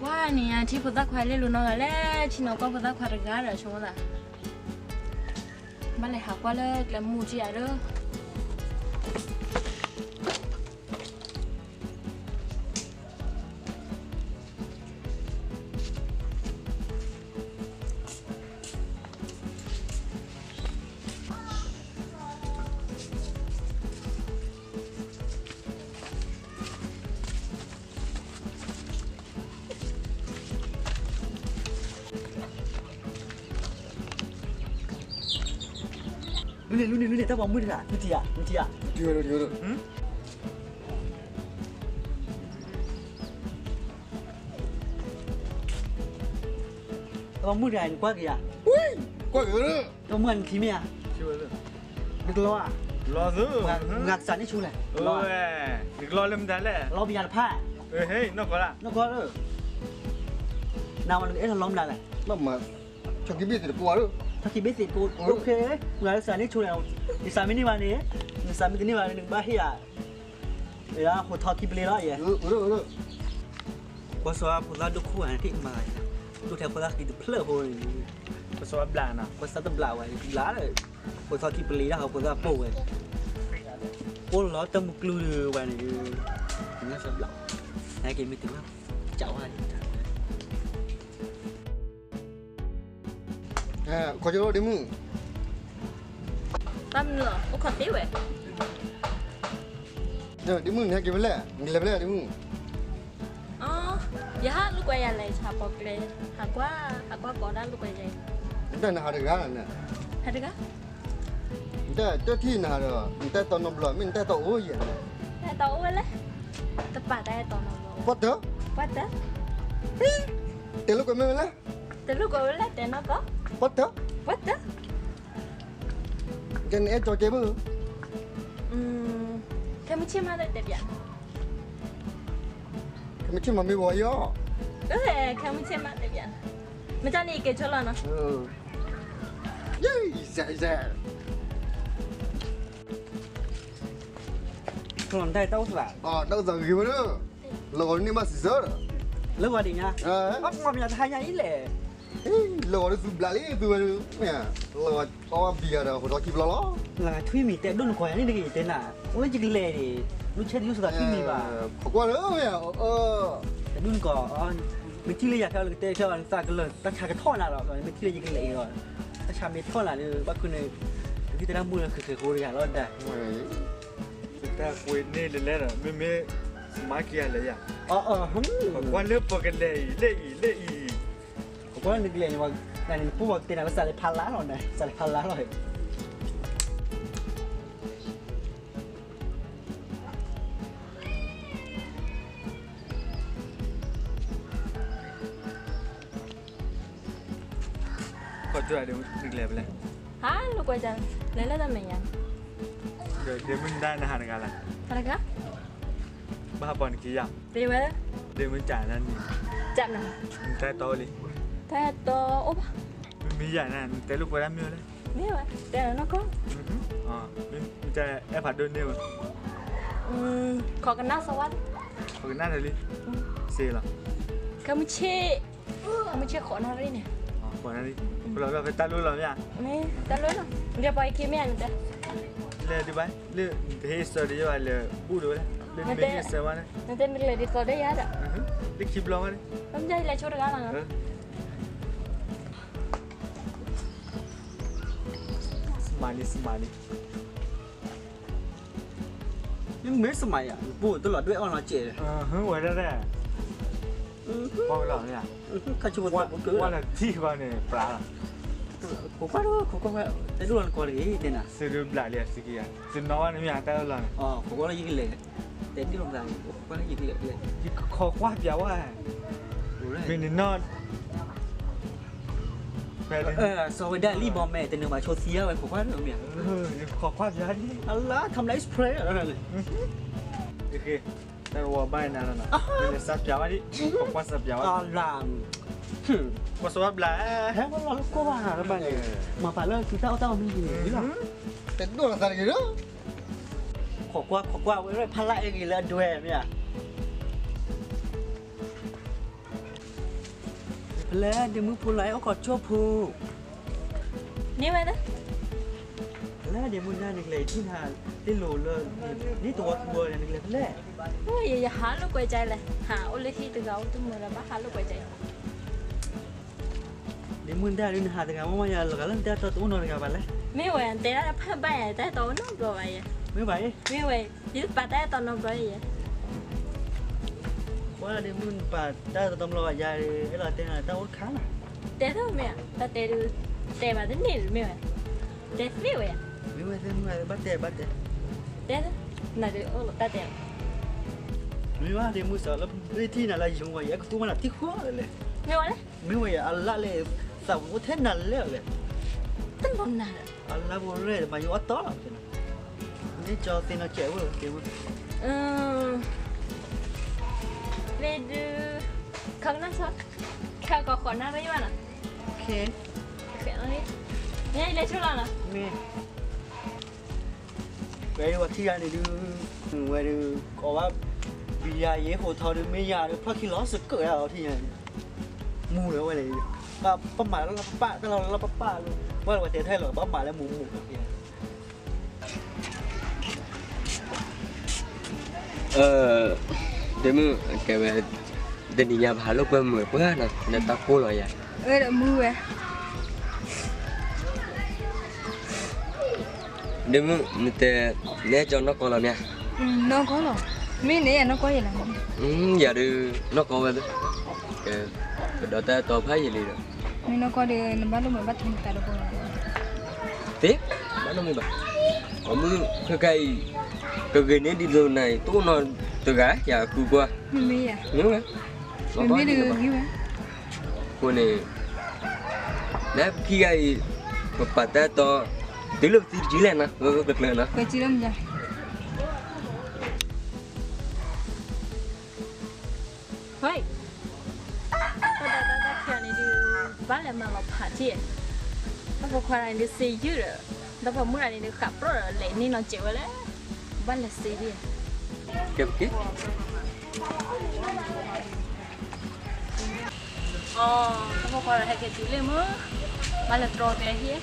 ဝါန့ၣ် ယထံၣ်ဖိသၣ်ခွါလ့လိာ်နီတဂၤလဲၣ်, ဆ့ၣ်နီၤကွၢ်ဖိသၣ်ခွါတဂၤဒီးဆိသး, ဘၣ်လဲၤဟးကွၢ်လၢကျဲမုၢ်ထံၣ်ယၤဒီး လူန့ၣ် လူန့ၣ် လူန့ၣ် တၢ်ပိာ်မုၣ်တဂၤ နထံၣ်ဧါ နထံၣ်ဧါ တၢ်ပိာ်မုၣ်တဂၤ နကွၢ်က့ၤဧါ, ကွၢ်က့ၤဧါ, တၢ်ပိာ်မုၣ်ဂၤ နထံၣ်မ့ၢ်ဧါ, နကလီဧါ, လီၤသု, မၤကစးန့ၢ်ဆူလဲၣ်, နကလီလၢမတၤလဲၣ်, လီၤပယၤတဖၣ်, နီၢ်ကီၢ်လၢ, နီၢ်ကီၢ်လၢ, နဝဲနကအဲၣ်လီၤမတၤလဲၣ်, ဆီၣ်ခံဘ့ၣ်သ့ၣ်တကိး, ဆီၣ်ခံဘ့ၣ်သ့ၣ်တကိး, မၤကစးန့ၢ်ဆူလဲၣ်, နစးမ့ၢ်န့ၢ်ဘၣ်န့ၣ်, နစးမ့ၢ်တန့ၢ်ဘၣ်န့ၣ် နကဘၣ်ဟ့ၣ်ယၤ ဟိးထီၣ်ခံပလ့လီၤယဲ, ပှၤစီၤဖိသၣ်ဒိၣ်ခိၣ်ဂၤန့ၣ် ဒိၣ်ထဲဖိသၣ်ဃံတဖျၢၣ်ဖိန့ၣ်, ပှၤစီၤဘျးနီၤ, ပှၤစီၤတဘျးဝဲ ဘျးလၢ, ဟိးထီၣ်ခံပလ့တၢ်ဟီဖိသၣ်ပိၢ်ဝဲ, အိၣ်လီၤတၢ်မုၢ်ကျူဒီးဝဲန့ၣ်, စီၤဘျး, ဟဲက့ၤမ့ၢ်တုၤဘၣ်, ကးဝဲ ခီကၠိဒ့မုၣ်, တၢ်မနုၤလီၤ အိၣ်ခိးသ့ဝဲ, ဒ့မုၣ် နဟဲက့ၤဖဲလဲၣ် နလဲၤဖဲလဲၣ်ဒ့မုၣ်, ယဟးလိာ်ကွဲယၤလဲၤဆးပိာ်ကျဲ, ဟးကွၢ်, ဟးကွၢ်ကိးဒၣ်လိာ်ကွဲယၤ, နတၢ်နဟးတဂၤလီၤန့ၣ်, ဟးတဂၤ, နတၢ်တထံၣ်နဟးဒီး နတၢ်အဲၣ်တီနီတဘျီ မ့ၢ်နတၢ်အဲၣ်တီအိၣ်ယဲၢ်, တၢ်အဲၣ်တီအိၣ်ဝဲလဲၣ်, တပာ်တၢ်အဲၣ်တီနီတဘျီ, ပှၤတၢၢ်, ပှၤတၢၢ်, တဲလိာ်ကွဲမ့ၢ်ဝဲလဲၣ် တဲလိာ်ကွဲဝဲလဲၣ် တဲနီၢ်ကီၢ်, ပှၤတၢၢ်, ပှၤတၢၢ်, ကဲနအဲၣ်ကၠီကဲဘၣ်, ခဲမုၢ်ဆ့ၣ်မးတဲပျး, ခဲမုၢ်ဆ့ၣ်မးမ့ၢ်ဝဲယီၤ, ခဲမုၢ်ဆ့ၣ်မးတဲပျး, မ့ၢ်တၢ်န့ၣ်ယကဲဆိလီၤနီၤ, ယဲ, ယဲ တၢ်အိၣ်သး, တၢ်အိၣ်သးဂ့ၤဝဲဒီး, လီၤဂီၤန့ၢ်ဘၣ်စံးဆၢဒီး, လၢဂီၤဒံးညါ, မ့ၢ်တဟါညါအံၤလဲၣ်, လီၤဂီၤဒီးသုဘျးလံသုဝဲ, လီၤဂီၤအီၣ်ဘၣ်ဘံယၤဒီး ဟိးထီၣ်ခံဘျီလီၤ, လီၤဂီၤထွံၣ်မံၤတဲဒိၣ်နကိးယၤန့ၣ်တဂ့ၤတဲနၤ, အိၣ်လၢယကလဲၤန့ၣ်, လူၢ်ဆဲးတယိၣ်စသးထွံၣ်မံၤဘၣ်, ခိးကွၢ်လၢမ့ၢ်, တဲဒိၣ်နကိး, မ့ၢ်ထံၣ်လၢယၤခဲအံၤကတဲခဲအံၤနသးကလၢာ် တၢ်ဆါကထီၣ်နၤလီၤ, မ့ၢ်ထံၣ်လၢယကလဲၤအံၤလီၤ, တၢ်ဆါမ့ၢ်ထီၣ်နၤဒီး ဘၣ်ဃုန့ၣ်, ကသံၣ်တၢ်မူလၢဃဲၤဃဲၤဃိတဂၤလီၤဒၣ်, တၢ်ကွဲန့ၢ်လၢလဲၣ်ဒီး မ့မ့ၢ်, မၤက့ၤယၤလဲၣ်ယၤ, ကွၢ်လၢပကလဲၤအံၤ လဲၤအံၤ လဲၤအံၤ, ကွၢ်လၢနကလဲၤန့ၣ်, နပူၤဘၣ်ကတဲနၤလၢစးလဲၤဖးလါလီၤန့ၣ်, စးလဲၤဖးလါလီၤ ခီၣ်ထူၣ်ဒ့မုၣ်နကလဲၤဖဲလဲၣ်, ဟါလိာ်ကွဲ, လဲၤလၢတၢ်မဲာ်ညါ, ဒ့မုၣ်နဒါနဟးတဂၤလၢ်, ဟးတဂၤ, ဘၣ်ဟးပိာ်နခံယၤ, ပ့ၤဝဲ, ဒ့မုၣ်ကးနၤန့ၣ်, နတၢ်အဲၣ်တီအိၣ်လံ, တၢ်အဲၣ်တီအိၣ်ဘၣ်, မ့မ့ၢ်ယၤန့ၣ် နတဲလိာ်ကွဲတၢ်မ့ၢ်ဝဲလဲၣ်, မ့ၢ်ဝဲ, တဲနီၢ်ကီၢ်, မ့ၢ်တၢ်အဲၣ်ဖးဒိၣ်န့ၢ်ဝဲ, ခိးကနၣ်စီဝါ, ခိးကနၣ်လံ, စ့လီၤ, ခဲမုၢ်ဆ့ၣ်, ခဲမုၢ်ဆ့ၣ်ဃိးနၣ်ရံၣ်န့ၣ်, ဃိးနၣ်ရံၣ်, ဖဲတၢ်လိၣ်လီၤမ့ၢ်ဧါ, တၢ်လိၣ်လီၤ, လဲၤပှၤအံၤခံမ့ၢ်ဧါနတဲ, လဲၤဒံးဘၣ်, လၢနတဟ့ၣ်စၢၤဒီးယဘၣ်လဲၤဘူၣ်ဒံးဝဲလဲၣ်, လၢနမ့ၢ်ဟ့ၣ်စၢၤဝဲန့ၣ်, နတဲနကလဲၤဒ်သိးဒီးယၤဒီး, လၢခံဘျီဝဲန့ၣ်, မ့ၢ်ယလဲၤဆိတဂၤလီၤ, စမၤလံ စမၤလံ မ့ၢ်မ့ၢ်စမၤယၤ ပူၤတလီၤဒွဲၣ်အီၣ်လီၤစဲး, ဝဲဒၣ်, ပီၣ်လီၤ, ဝဲလီၤထံၣ်ဃီန့ၣ် ပြးလီၤ, ခိးကွၢ်ဒိၣ် ခိးကွၢ်, တဲဒိၣ်လီၤနကိးတဂ့ၤ တဲနၤ, သုဒုးဘျးလံအသုက့ၤယၤ, သုနီၣ်ဘၣ်န့ၣ်မ့ၢ်တၢ်အၢၣ်လီၤန့ၣ်, ခိးကွၢ်လၢယကလဲၤ, တဲဒိၣ်လီၤဘျး, ခိးကွၢ်ပျးဝဲ, မ့ၢ်န့ၣ်နီၣ် စီၤဝဲဒၣ်လံဘီမဲာ် တနုာ်ဘၣ်ဆိသံဝဲ ခိးကွၢ်ဒိၣ်မ့ၢ်ဧါ, ခိးကွၢ်ပျးဒ်, အလါ ခမ်လၢ express တၢ်တဝီဘၣ်နၤလီၤနီၤ, လဲၤစးပျးဝဲဒ်, ခိးကွၢ်စးပျးဝဲ, အလါ, ကွၢ်စးဝဲဘျး, ဟဲဝဲလီၤလၢကိၢ်ဘၣ်တဘၣ်န့ၣ်, မၤပာ်လၢသုတၢ်အီၣ်တၢ်အီမ့ၢ်ဂ့ၤန့ၣ်လီၤ, တဒိၣ်လီၤသးတဂ့ၤလီၤ, ခိးကွၢ် ခိးကွၢ်ဝဲဖးလၢအဲဂ့ၤလၢအဒွဲၣ်မ့ၢ်ဧါ လၢဒ့မုၣ်ဖိလီၤအဲၣ်အိၣ်ခိးဆိၣ်ဖိ, န့ၢ်ဝဲသၢ, လၢဒ့မုၣ်နၤနကလဲၤထံၣ်နၤ, တ့ၢ်လိာ်လၢ, န့ၢ်တဝီခံဝီန့ၣ်နကလဲၤဖဲလဲၣ်. ယဟးလိာ်ကွဲကလဲၣ်, ဟးအိၣ်လၢဟံၣ်တဂၤအိၣ်တမုာ်ဒီးဘၣ်ဟးလိာ်ကွဲကလဲၣ်. ဒ့မုၣ်ဒၣ်ဒုးနဟးတဂၤမ့ၢ်မ့ၢ်ယၤလီၤဂာ်လၢနတၢ်တီတအိၣ်နီတဂၤဘၣ်လဲၣ်. မ့ၢ်ဝဲတဲဒၣ်ဖးဘၣ်ယၤတၢ်တီအိၣ်နီတဘျီဘၣ်ယဲ. မ့ၢ်ဘၣ်ယဲ. မ့ၢ်ဝဲ, ယတပာ်တၢ်တီနီတဘျီယဲ. ကွၢ်ဒ့မုၣ်နပာ်တၢ်တီတဘျီဘၣ်ယၤ, အဲၣ်လီၤတဲနၤတၢ်အိၣ်တခါလီၤ. တဲသ့မ့ၢ်ဧါ, တၢ်တဲဒုး, တဲဘၣ်တန့ၢ်မ့ၢ်ဝဲ, တဲသ့ဝဲယၤ. မ့ၢ်ဝဲသ့မ့ၢ်ဝဲဘၣ်တဲဘၣ်တဲ. တဲသ့, နဒုးအိၣ်လီၤတၢ်တဲ. မ့ၢ်ဝဲဒ့မုၣ်စးလၢပထံၣ်နၤလၢယိၤဝဲယဲကသူမနၤထံၣ်ဃီလဲၣ်. မ့ၢ်ဝဲလဲၣ်. မ့ၢ်ဝဲယၤအလါလဲၣ်, သးပူၤအိၣ်ထဲနၤလဲၣ်လဲၣ်. တနီၤနၤလဲၣ်. အလါပူၤရဲၣ်မၤယိၤအီၣ်တီလီၤ. န့ၣ်ကၠီသ့ၣ်နီၣ်ကဲးဝဲ, မ့ၢ်ဒုး, ခီကနၣ်ဆိ, ခီကီၤဃီးနၢ်မ့ၢ်ယဘၣ်နီၤ. မ့ၢ်လဲၤဆိလီၤနီၤ. မ့ၢ် ဝဲဒုးပှၤထံၣ်ယၤန့ၣ်ဒုး, ဝဲဒုး, ကိးဘၣ်, ဘံယၤယဲဟိးထီၣ်ဒုးမ့ၢ်ယၤဒုး ဖျီၣ်ခံလီၤစကၢးယၤအီၤထံၣ်ယၤန့ၣ်, မူလၢဝဲလဲၣ်, ပမၤလၢပပၢ်တၢ်လီၤလၢပပၢ်လၢ, ဝဲလၢပှၤတဲထဲလီၤ ပမၤလၢမူမူလီၤ. ဒ့မုၣ်, ကဲဝဲ, တနံၤညါပဟးလိာ်ကွဲမုာ်ပှၢ်နီၤ, နတၢ်ကိၢ်လီၤယၤ. မုၢ်ဝဲ ဒ့မုၣ်, နတဲ, နအဲၣ်ကၠီနီၢ်ကီၢ်လီၤမ့ၢ်ဧါ. နီၢ်ကီၢ်လီၤ, မ့ၢ်နအဲၣ်နီၢ်ကီၢ်ယဲလီၤ. ယၤဒုး, နီၢ်ကီၢ်ဝဲ, ပဒီးတၢ်အဲၣ်တီဖးယံာ်လံဒီး, မ့ၢ်နီၢ်ကီၢ်ဒီး နဘၣ်လိၣ်မုာ်ဘၣ်ထံနသးဒီးပှၤ, သ့, ဘၣ်လိၣ်မုာ်ဘၣ်, အမုၢ်ခဲခါအံၤ, ကဂ့ၤန့ၢ်ဒ်သိးနၤအံၤ တအိၣ်နီတဂၤ ယၤဃုကွၢ်, မ့ၢ်ဧါ, မ့ၢ်ဝဲ, မ့ၢ်တဂ့ၤဝဲ. အဃိန့ၣ်, နပခံဂၤအံၤ, ပပာ်တၢ်အဲၣ်တီ, တုၤလၢပသံတစုလဲၣ်နီၤ, ပကျၢၤနီၤ. တၢ်ဒၣ်တၢ်ခံဂၤန့ၣ်ဒုး, ဘၣ်လဲၤမၤလီၤဖးထံၣ်, တၢ်ပိာ်ခွါန့ၣ်ဒုးစ့ယုၢ်ဒီး, ဒီးပိာ်မုၣ်တဂၤန့ၣ်ဒုးဃးပြီၣ်ဒီးလဲၤန့ၢ်နီၤစဲးဝဲလဲၣ်, ဘၣ်လဲၤစ့ဒ်, ကဲ, တၢ်ပိာ်ခွါဒီးဟဲက့ၤတုၤလံမ့ၢ်, ဘၣ်လဲၤတြီက့ၤဟံၣ် ကၠီ,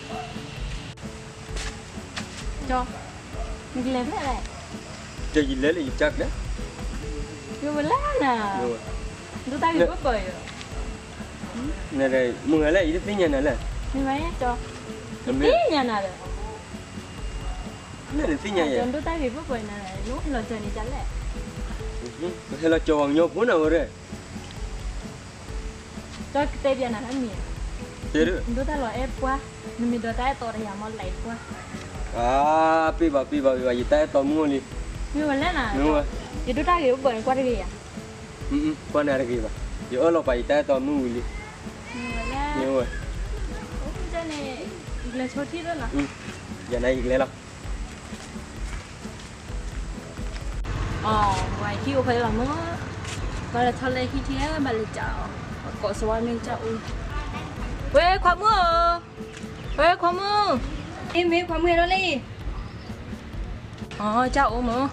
နကလဲၤဖဲလဲၣ်. ကၠီယလဲၤလၢယကၢ်ကျဲ, ယဝဲလၢနၤ, ဒိၣ်တၢ်ဂ့ၤပၢၢ်ပၢၢ်ယၤ, မုၢ်ဂၤလဲၣ် ယတသ့ၣ်ညါနၤလဲၣ်, မ့ၢ်ကၠီ, ယသ့ၣ်ညါနၤလဲၣ်, လဲၣ်နသ့ၣ်ညါယၤ, ဒိၣ်တၢ်ဂ့ၤပၢၢ်ပၢၢ်နၤလဲၣ်, နအိၣ်ဟဲလီၤစၢၤန့ၣ်ကၢ်လဲၣ်, ဟဲလီၤကၠီဝဲကညီဖိနၤဝဲရဲ ကၠီကတဲပျးနၤဖဲမ့ၢ်, ဒိၣ်တၢ်လီၤအဲၣ်ပှၢ်, နမ့ၢ်ဒီးတၢ်အဲၣ်တီတယၤမ့ၢ်လဲၤပှၢ်, ပ့ၢ်ဘၣ်ပ့ၢ်ဘၣ်ပ့ၢ်ဘၣ် ယတၢ်အဲၣ်တီမုၢ်အိၣ်လံ, မ့ၢ်ဝဲလဲၣ်နၤ, ယဒိၣ်တၢ်ဂ့ၤအိၣ်ဘၣ်န့ၣ်ကွၢ်တဂ့ၤယၤ, ကွၢ်နၤတဂ့ၤဘၣ်, ယအၢၣ်လီၤပာ်ယတၢ်အဲၣ်တီမုၢ်ဝံၤလံ, မ့ၢ်ဝဲ, ယလဲၤဆိထံၣ်လီၤ, ယၤနၤယကလဲၤလီၤ. အဝဲဟံၣ်အိၣ်ဖဲလီၤမ့ၢ်, ဘၣ်လဲၤထီၣ်လၢဟံၣ်ထံၣ် ဘၣ်လဲၤကးအီၤ, ကိးစဝါမ့ၢ်ကၢ်အိၣ်, ဝဲခွါမုၣ်ဧၢ, ဝဲခွါမုၣ်, အ့မ့ၢ်ခွါမုၣ်ဟဲထီၣ်လံ, အကၢ်အိၣ်မ့ၢ်,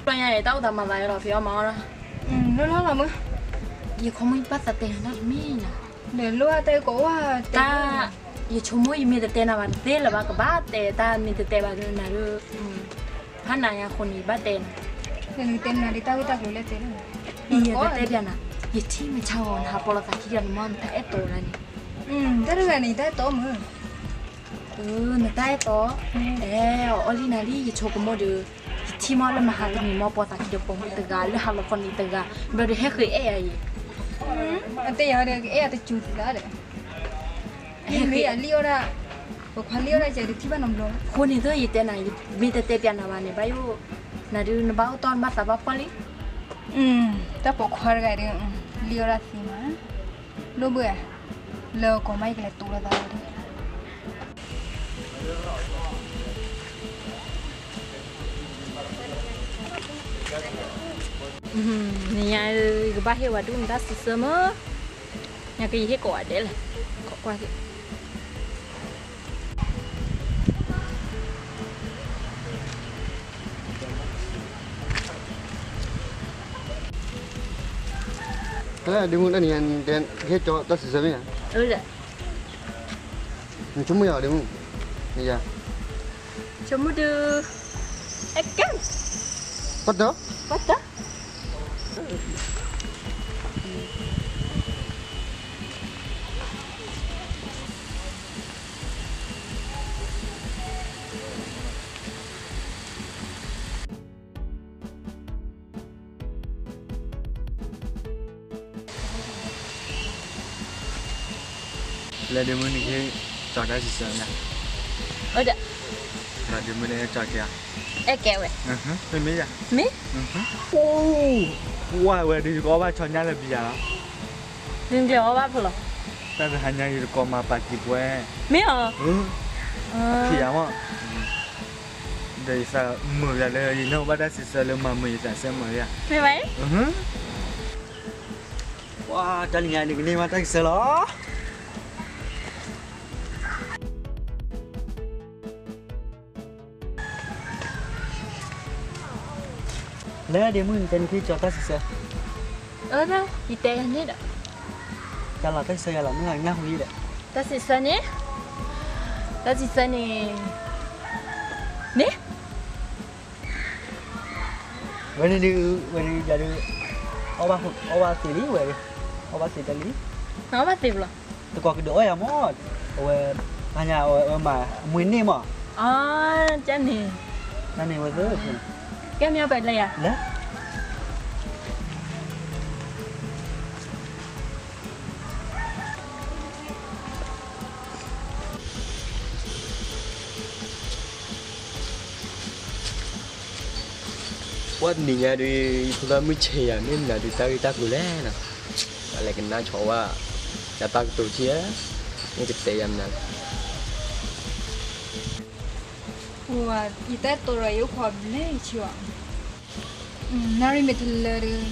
ဘျီညါအံၤ တၢ်အိၣ်သးမၤသးလီၤဖဲအီၣ်မၤအီၣ်လီၤ, လီၤလီၤလီၤမ့ၢ်, ယခွါမုၣ်ယဘၣ်သးတဲနၤတၢ်တမံၤနၤ တၢ်, ယဆိကမိၣ်ယမ့ၢ်တတဲနၤဘၣ်တသ့လၢၤဘၣ် ကဘၣ်တဲတၢ်မ့ၢ်တတဲဘၣ်နၤဒီး, ဖးနၤညါအဃိန့ၣ် ယဘၣ်တဲနၤ, ယတဲပျးနၤ, ယထံၣ်မ့ၢ်ဆါဂီၤနဟးပိာ်လီၤသးခံဒီးနမ့ၢ်နတၢ်အဲၣ်တီနၤန့ၣ်, တၢ်တဂၤန့ၣ် ယတၢ်အဲၣ်တီမ့ၢ် နတၢ်အဲၣ်တီ, အဲၣ်အီၤအီၣ်လံနၤလံ ယဆိကမိၣ်ဒီး, ယထံၣ်မ့ၢ်လၢမဟါတနံၤမ့ၢ်ပိာ်သးခံဒီးပိာ်မုၣ်တဂၤ လၢဟးလီၤခီနံၤတဂၤ, ဘျီဒီးဟဲဃ့အဲၣ်ယၤအံၤ, အတဲယၤဒီးကအဲၣ်ယၤတစူၤသးဒီး, မ့ၢ်အလံၣ်အီၣ်ဒၣ်, ပခွါလံၣ်အီၣ်ဒၣ်ယၤဒီးထံၣ်ဘၣ်နီတဘျီ, အဃိန့ၣ်သ့ၣ်ယတဲနၤ, မ့ၢ်တတဲပျးနၤဘၣ်န့ၣ် ဘၣ်ယိၣ်, နၤဒုးနဘၣ်အိၣ်တီနဘၣ်သးဘၣ်ဖှီၣ်လံ, တၢ်ပိာ်ခွါတဂၤဒီး, လံၣ်အီၣ်ဒၣ်သ့မး, လိၣ်ဘၣ်, လၢကိးမးယကလဲၤတူၢ်လိာ်သးဒီး နညါဧၢ, ယကဘၣ်ဟ့ၣ်ဝဲဒူၣ်နတၢ်စံးဆၢမး, ညါကယဟ့ၣ်ကိးဂၤဒဲးလဲၣ်, ခိးကွၢ်သ့ၣ် မုၢ် ဒ့မုၣ် တနံၤညါ နကဟဲကၠီတၢ်စံးဆၢမ့ၢ်ဧါ, နဆိကမိၣ်ယၤဒ့မုၣ်, နယၤ, ဆိကမိၣ်ဒုး, အဲကဲ, ပတၢ်, ပတၢ် လၢဒ့မုၣ်နကဟဲကၠီတၢ်စံးဆၢမ့ၢ်, ဒ့မုၣ်နဟဲကၠီက့ၤဧါ, အဲကဲဝဲ, မ့ၢ်မ့ၢ်ယၤ, မ့ၢ်, အိၣ်, ဝဲဒုးယကအီၣ်ဘၣ်ဆီညါလၢဘံယၤလီၤ, နကလဲၤအီၣ်ဘၣ်ဖဲလဲၣ်, တၢ်တဟါညါယတကိးမၤပာ်တံၤပှဲၤ, မ့ၢ်ဧါ, ဖံးယၤမး, ဒီးယသးမုာ်ယၤလၢယနၢ်ဟူဘၣ်တၢ်စံးဆၢလၢမၤမုာ်ယသးစဲမုာ်ယၤ, မ့ၢ်ဘၣ်, ပှၤတၢ်နံၤညါန့ၣ်ကန့ၢ်ဘၣ်တၢ်စံးဆၢလီၤ. လၢဒ့မုၣ်နတဲနကဟဲကၠီတၢ်စံးဆၢ, အၢ ယတဲယၤန့ၣ်ဒီး, တၢ်လီၤတၢ်စံးဆၢယၤလီၤ မ့ၢ်လီၤနၢ်ဟူယံၤဒီး, တၢ်စံးဆၢန့ၣ်, တၢ်စံးဆၢန့ၣ်, န့ၣ် ဝဲန့ၣ်ဒုး, ဝဲဒုးယၤဒုး, အီၣ်ဘၣ်သ့လံဝဲ, အီၣ်ဘၣ်သ့တလံ, အီၣ်ဘၣ်သ့ဘၣ်လီၤ, တကိးကဒီးအီၣ်ယၤမး, အဝဲ, ဟါညါအဝဲမၤအမွေန့ၢ်မး, အကန့ၣ်, နန့ၣ်ဝဲသ့, ကဲမ့ၢ်ပှၤလၢယၤ, လၢ ပှၤတနံၤညါဒုး, ယဖိသၣ်မုၢ်ဆ့ၣ်ယၤ မ့ၢ်မနုၤဒုးတၢ်ဂ့ၢ်တၢ်ကျိၤလဲၣ်နီၤ, အလဲၤကနၣ်ဆီဝဲ, ယတၢ်ကတိၤထံဧၢ, မ့ၢ်ကတဲယၤမနုၤလဲၣ်, ယတၢ်တိၤဒီးယအိၣ်ခိးဘျဲၣ်ဆံဘၣ်, နၣ်ရံၣ်မ့ၢ်တလၢဒုး,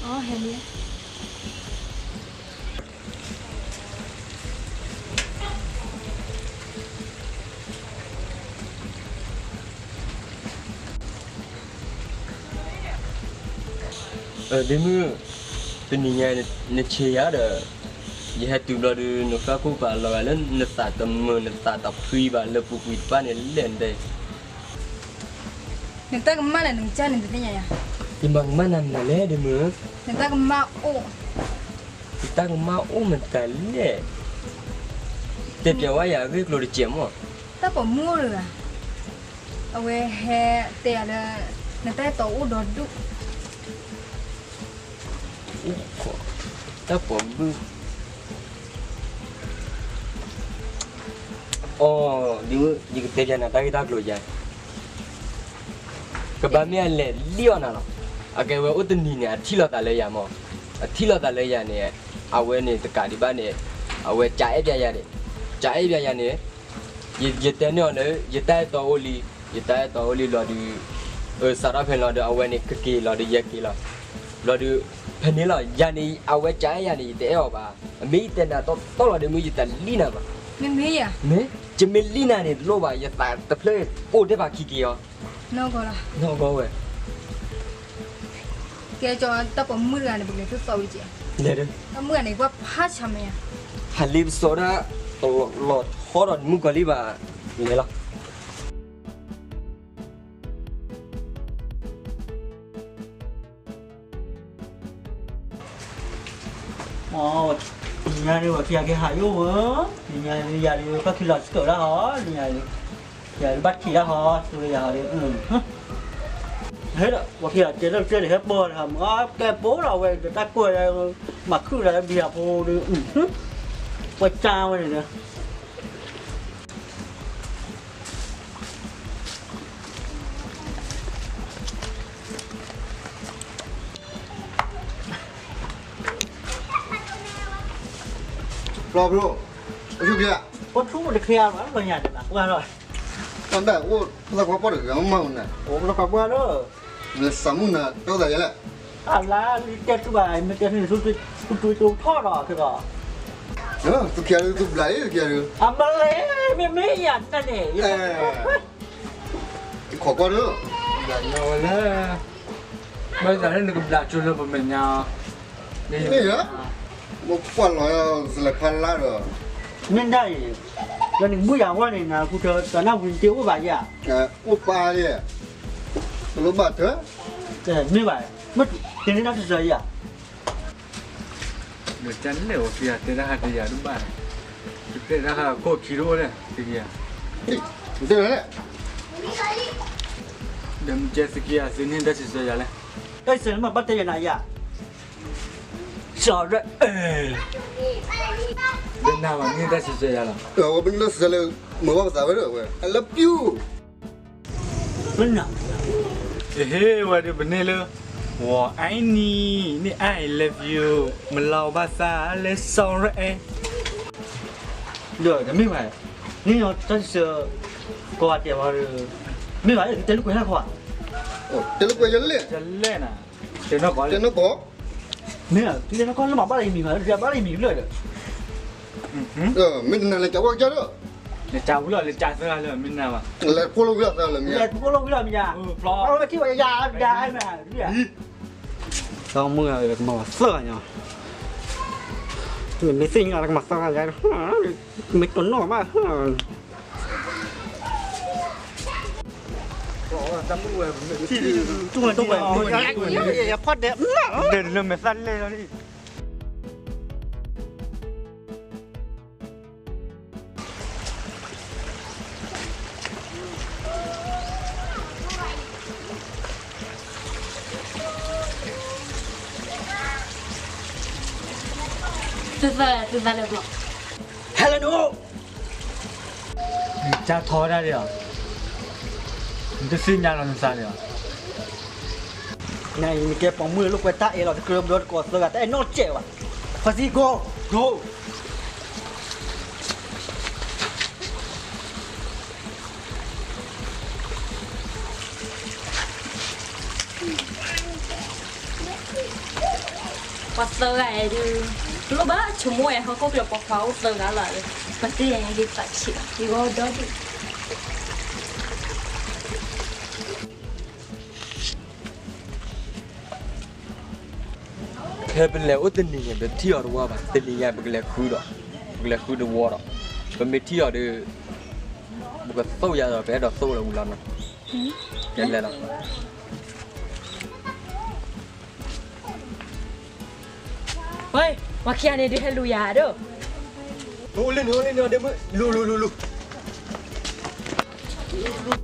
အဟဲလံ ဒ့မုၣ်, တနံၤညါနဆ့ၣ်ယၤဒီး, ယဟဲတုၤဘျီဒုး နဃၣ်ခိၣ်ပာ်လီၤဂာ်လၢနသးတမုာ် နသးတဖှံဘၣ်လၢပူၤကွံာ်တဖၣ်န့ၣ်လဲၣ်နတဲ, နတၢ်ကမၣ်လၢနကစၢ်န့ၣ်တသ့ၣ်ညါယၤ, ယမၤကမၣ်နၤမနုၤလဲၣ်ဒ့မုၣ်, နတၢ်ကမၣ်အိၣ်, ယတၢ်ကမၣ်အိၣ်မတၤလဲၣ်, တဲပျးဝဲယၤအဂ့ၢ်ကျိၤတစဲးမး, တၢ်ပိာ်မုၣ်အိၣ်တဂၤ, အဝဲဟဲတဲယၤလၢ, နတၢ်အဲၣ်တီအိၣ်ဒီဒူၣ် တၢ်ပိာ်မုၣ်, အီ, ဒ့မုၣ် ယကတဲပျးနၤတၢ်ဂ့ၢ်တၢ်ကျိၤယၤ, ကဘၣ်မ့ၢ်အလဲၤလံၣ်အီၣ်နၤလီၤ, အကဲဝဲအိၣ်တနံၤန့ၣ် အထံၣ်လိာ်သးလၢယၤမး, အထံၣ်လိာ်သးလၢယၤန့ၣ်, အဝဲန့ၣ်တကးဒံးဘၣ်န့ၣ်, အဝဲကအဲၣ်ပျးယၤန့ၣ်, ကအဲၣ်ပျးယၤန့ၣ် ယတဲန့ၢ်အီၤလၢ ယတၢ်အဲၣ်တီအိၣ်လံ, ယတၢ်အဲၣ်တီအိၣ်လံလီၤဒုး, စးထီၣ်ဖဲန့ၣ်လီၤဒီး အဝဲန့ၣ်ကက့ၤလီၤဒီးယက့ၤလီၤ, လီၤဒုး, ဖဲန့ၣ်လီၤ ယၤန့ၣ် အဝဲကအဲၣ်ယၤန့ၣ် ယတအဲၣ်အီၤဘၣ်, အမ့ၢ်ယတဲနၤတီတီလီၤဒ့မုၣ် ယတလံၣ်နၤဘၣ်, မ့ၢ်, ယမ့ၢ်လံၣ်နၤန့ၣ်တလိၣ်ဘၣ် ယသးတဖျၢၣ်အိၣ်တ့ၢ်ဖးခံက့ၤအီၤ, နီၢ်ကီၢ်ဝဲ ကဲကၠီ တၢ်ပိာ်မုၣ်တဂၤန့ၣ် ပကလဲၤသိၣ်သီဝံၤကဲ, လဲၤဒီး တၢ်မုၣ်တဂၤန့ၣ် ကွၢ်ဖးဆါမဲာ်ညါ, ဟးလ့ပစီဒၣ်, လီၤထီဒီးမုၣ်ကီၤလံၢ်ဘၣ်, လဲၤလီၤ. ညါဒုး ပှၤခံဂၤက့ၤဟးယိၣ်ဝဲ, ညါဒုး ယၤဒုး ပှၤခံလီၤစကၢးဒၣ်ဟီ, ညါဒုး ယၤဒုး ဘၣ်ထံးဒၣ်ဟီ, သူယၤဟီဒုး, ဟဲဒီး ပှၤခံဂၤကဲလၢကဲလၢဟဲပၢၢ်ဒီး မ့ၢ်ကဲပိဒီးဝဲဒီး တၢ်ကွၢ်ဒီး မၤခုၣ်ဒီးဘံယၤဖိဒုး, ပှၤကါဝဲန့ၣ်ဒီး ဘျီဘျီ, အိၣ်ဆူၣ်ကျဲ, အိၣ်ဆူၣ်တချ့ဘၣ်, လီၤညါန့ၣ်လီၤ, ကွၢ်လီၤ, တၢ်အိၣ် ဖိသၣ်ခွါပှၢ်တဂၤမ့ၢ်နၤ, အိၣ်ဖိသၣ်ခွါပှၢ်လီၤ, နစးမုၢ်နၤ တဲသးယဲလဲၣ်, အလါ နတဲသုဘၣ် မ့ၢ်တဲသုန့ၣ် သုတူၢ်တူၢ်ထီၣ်ဒီးက့ၤဒီး, သုခံဂၤဒုး သုဘျးအံၤ သုခံဂၤဒုး, အမ့ၢ် မ့မ့ၢ်ယၤတၢ်န့ၣ် ယခိးကွၢ်ဒုး, ဘျးညီဝဲလဲၣ်, ဘၣ်သးလၢနကဘျးကၠိလၢပမဲာ်ညါ, မ့ၢ်ဧါ, မ့ၢ်ကွၢ်လီၤစလဲၤဖးလါဒီး, မ့ၢ်ဒၣ်အံၤ, ဒီးနကဘူၣ်ယၤဝဲန့ၣ် နဃုထၢတၢ်နၢ်ဝံၤတ့ၢ်အိၣ်ဘၣ်ယၤ, အိၣ်ပာ်ယဲ, တလိၣ်ဘၣ်တၢ်, မ့ၢ်ဘၣ်, မ့ၢ်တန့ၢ်တၢ်စံးဆၢယၤ ဒီးကလဲၣ်အီၤ ဖံတဲတၢ်ဟးတယၤတဘၣ်, ယတဲတၢ်ဟးခိၣ်ခံတအိၣ်လဲၣ် သုကယၤ, တဲလဲၣ်, ဒီးမ့ၢ်ကဲသုကယၤ သုန့ၢ်တၢ်စံးဆၢယၤလဲၣ်, တၢ်စံးဆၢမ့ၢ်ဘၣ်တဲယၤနၤယၤ, စီၤရဲၣ်, ဒီးနၤဘၣ်န့ၢ်တၢ်စံးဆၢယၤလီၤ, ဝဲပန့ၢ်တၢ်စံးဆၢလၢ မ့ၢ်ဘၣ်ပသးဝဲဒီးဝဲ I love you ဟ့ၣ်ဝဲဒၣ်ပန့ၢ်လၢ ဝဲအံၤန့ၣ် န့ၣ် I love you မလီၤဘၣ်သးလၢစီၤရဲၣ်အဲ, ဒီးတမ့ၢ်ဘၣ်, န့ၣ်တၢ်စံးဆၢ, ကိးဂၤဒဲးဘၣ်ဒီး, မ့ၢ်ဘၣ် တဲလိာ်ကွဲဟဲခီ, တဲလိာ်ကွဲယလဲၣ်, ယလဲၣ်နၤ, တဲနီၢ်ကီၢ်, တဲနီၢ်ကီၢ်, မ့ၢ်တဲနီၢ်ကီၢ်လၢမၤဘၣ်လၢယမံၤဘၣ် လၢဘၣ်လၢယမံၤလၢဒီး မ့ၢ်နလဲၤကးဝဲကၢ်ဒီး, လဲၤကးဝံၤလီၤ လဲၤကးသၢဂၤလၢမ့ၢ်နၤဘၣ်, လဲၤဖိလီၤဝံၤလီၤသၢဂၤလၢမ့ၢ်, လဲၤဖိလီၤဝံၤလီၤမ့ၢ်ယါ, အဝဲမ့ၢ်ထံၣ်ဝဲယါ, ဒီးမုၢ်ဂၤကမၤသၢဂၤညါ, မ့ၢ်သ့ၣ်ညါလၢကမၤသၢဂၤယါ, မ့ၢ်တနီၢ်ဘၣ်, တူၢ်ဝဲ, တူၢ်ဝဲ, ဖီၣ်ဒဲး, ဒဲးလၢမဲာ်သၣ်လဲၢ်လီၤလံ သုသၢ, သုသၢလၢဘျီ, ဟဲလၢနအိၣ်, နကၢ်ထီဒၣ်လံဧါ, နတသ့ၣ်ညါလီၤနသးလံဧါ, နအံၤနကဲပိာ်မုၣ်လိာ်ကွဲတၢ်အဲၣ်လီၤ တကြၢးဘျီတကိးသၢဂၤ တၢ်အဲၣ်နီၢ်ကဲးဘၣ်, ဖါသံကိၢ်, ကိၢ် ပှၤသၢဂၤအံၤဒုး, တလိၣ်ဘၣ်ဆိကမိၣ်ဝဲဟီၣ်ခိၣ်ချၢပိာ်ခွါအိၣ်သၢဂၤလီၤ, ပသ့ၣ်ညါဒုးသးဆံး, ယဂီၢ်ဒီဒူၣ် ဖဲပလဲၤအိၣ်တနံၤန့ၣ် ပထံၣ်အီၤတဝီဘၣ်, တနံၤညါပကလဲၤဃုဒီး, ပကလဲၤဃုတဝီဒီး, ပမ့ၢ်ထံၣ်အီၤဒီး, ပကသိၣ်ယၤဒီး ပအဲၣ်ဒိးသိၣ်လီၤဝံၤလီၤနီၤ, ကလဲၤလီၤ. ဝဲ, ပှၤခံဂၤန့ၣ်ဒုးဟဲလူၤယၤဒီး, အိၣ်လၢန့ၣ် အိၣ်လၢန့ၣ် လူၤ လူၤ လူၤ လူၤ, လူၤ